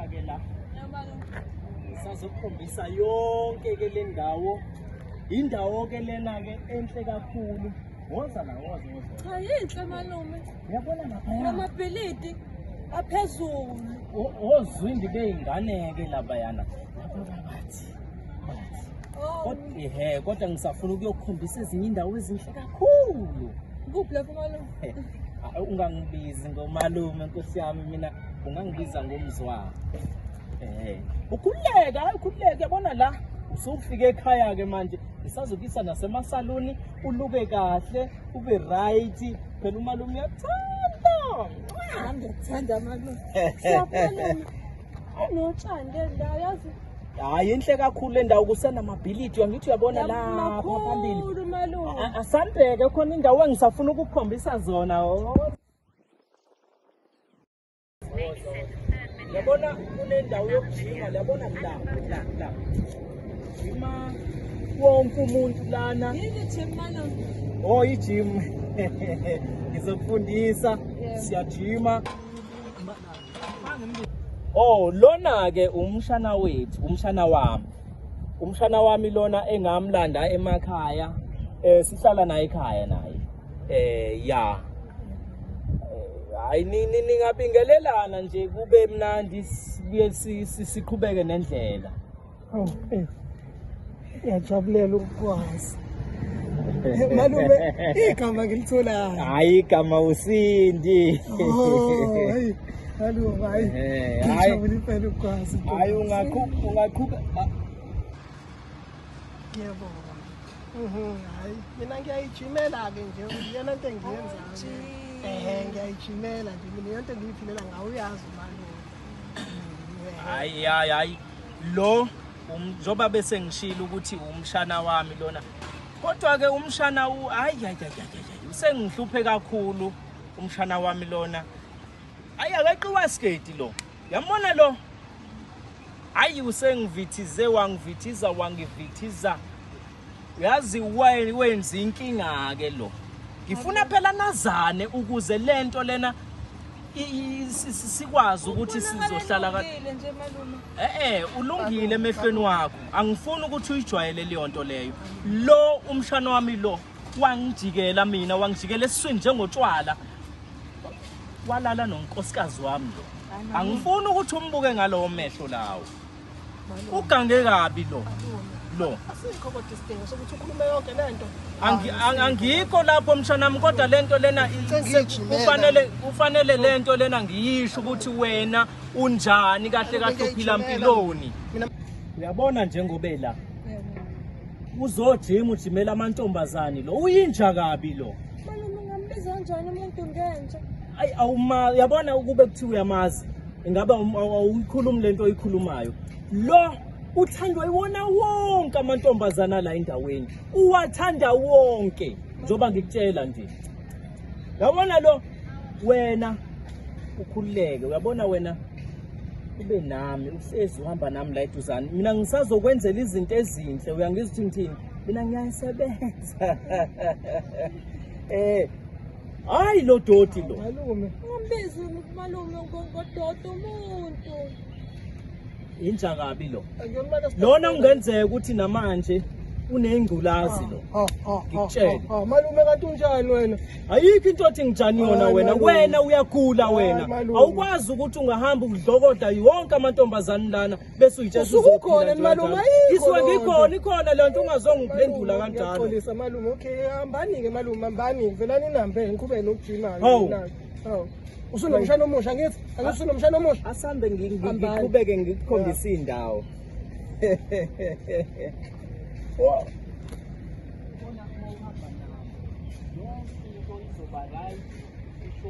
Yabona-ke la sazokukhombisa yonke ke le ndawo. Indawo ke lena ke enhle kakhulu. Woza la, woza, woza. Cha, yinhle malume. Uyabona lapha? Namabhilidi aphezulu. Ozwindi bey'ngane ke labayana. Laba bathi. Bathi. Oh, Kodwa ehe, kodwa ngisafuna ukuyokukhombisa ezinye indawo ezinhle kakhulu. Kuphi lapho malume? Ah, ungangibizi ngomalume nkosi yami, mina ungangibiza ngomzwa. Ukhululeke, hayi ukhululeke, yabona la usufike ekhaya ke manje, ngisazokuyisa nasemasaluni, uluke kahle, ube right, phela umalume uyakuthanda. Nami ngiyakuthanda malume. Siyaphi malume? Anotshani le ndawo yazi. Hayi, inhle kakhulu le ndawo, kusenamabhilidi, angithi uyabona lapha phambili. Makhulu malume. Asambheke khona indawo engisafuna ukukukhombisa zona. Oh. Yabona kunendawo yokujima, yabona la la la. Jima wonke umuntu lana. Yini gym malume? Oh, i-gym. Ngizokufundisa, siyajima. Oh, lona ke umshana wethu, umshana wami. Umshana wami lona engamlanda emakhaya. Sihlala naye ekhaya naye. Ya. Hayi, ningabingelelana nje kube mnandi, sibuye siqhubeke nendlela. Oh, ngiyajabulela ukukwazi. Malume, igama ngilitholayo. Hayi, igama uSindi. Oh, hayi. Malume, hayi. Hayi. Ngijabula impela ukukwazi. Hayi, ungaqhuba. Ngiyabonga. Hayi, mina ngiyayijimela ke nje, iyona nto engiyenzayo. Ngiyayijimela nje mina, iyona nto engiyiphilela ngawo, uyazi malume. Hayi, hayi, hayi. Lo njengoba bese ngishilo ukuthi umshana wami lona. Kodwa ke umshana hayi, hayi, hayi, hayi, hayi, usengihluphe kakhulu umshana wami lona. Hayi, akaqiwa sketi lo. Yambona lo? Hayi, usengivithize, wangivithiza, wangivithiza. Uyazi wenza inkinga ke lo. Ngifuna phela nazane ukuze lento lena sikwazi ukuthi sizohlala ka Ulungile nje malume. Ulungile emehlweni wakho. Angifuni ukuthi uyijwayele leyo nto leyo. Lo umshana wami lo wangijikela mina, wangijikela esiswini njengotshwala. Walala nonkosikazi wami lo. Angifuni ukuthi umbuke ngalowo mehlo lawo. Ugange kabi lo. Lo. Asikho kodwa isidingo sokuthi ukhulume yonke lento. Angikho lapho mshanami, kodwa lento lena Sengiyijimela. kufanele lento lena ngiyisho ukuthi wena unjani kahle kahle, uphila mpiloni. Mina Uyabona njengobe la uzojima ujimela amantombazane lo, uyinja kabi lo. Malume, ungambiza kanjani umuntu ngenja? Ayi, awuma, uyabona ukube kuthiwa uyamazi ingabe awuyikhulumi lento oyikhulumayo. Lo uthandwa iwona wonke amantombazana la endaweni, uwathanda wonke njengoba ngikutshela nje. Uyabona lo, wena ukhululeke, uyabona wena ube nami, uhlezi uhamba nami la eduzane, mina ngisazokwenzela izinto ezinhle. Uyangizwa ukuthi ngithini? Mina ngiyayisebenza. Hayi lo doti lo. Malume. Ungambizi malume ngodoti umuntu. Inja kabi lo. Angiyona Lona kungenzeka ukuthi namanje unengculazi lo. Ngikutshele. Malume kanti unjani wena? Ayikho into othi ngijani yona Hayi, wena. malume. Wena uyagula wena. Hayi, malume. Awukwazi ukuthi ungahamba udlokodla yonke amantombazane lana bese uyitshela Usuke ukhona uzophila malume, njalo. ayikho Ngisuke loo nto. ngikhona, ikhona le nto, ungazongiphendula kanjalo. Ngiyaxolisa malume. Okay, hambani ke malume, hambani. Velani nihambe ngiqhubeke nokujima. Hawu. Hawu. Usunomshana omusha ngithi? Angithi usunomshana omusha? Asambe Hambani. ngiqhubeke ngikukhombise indawo. Yonke into izoba right.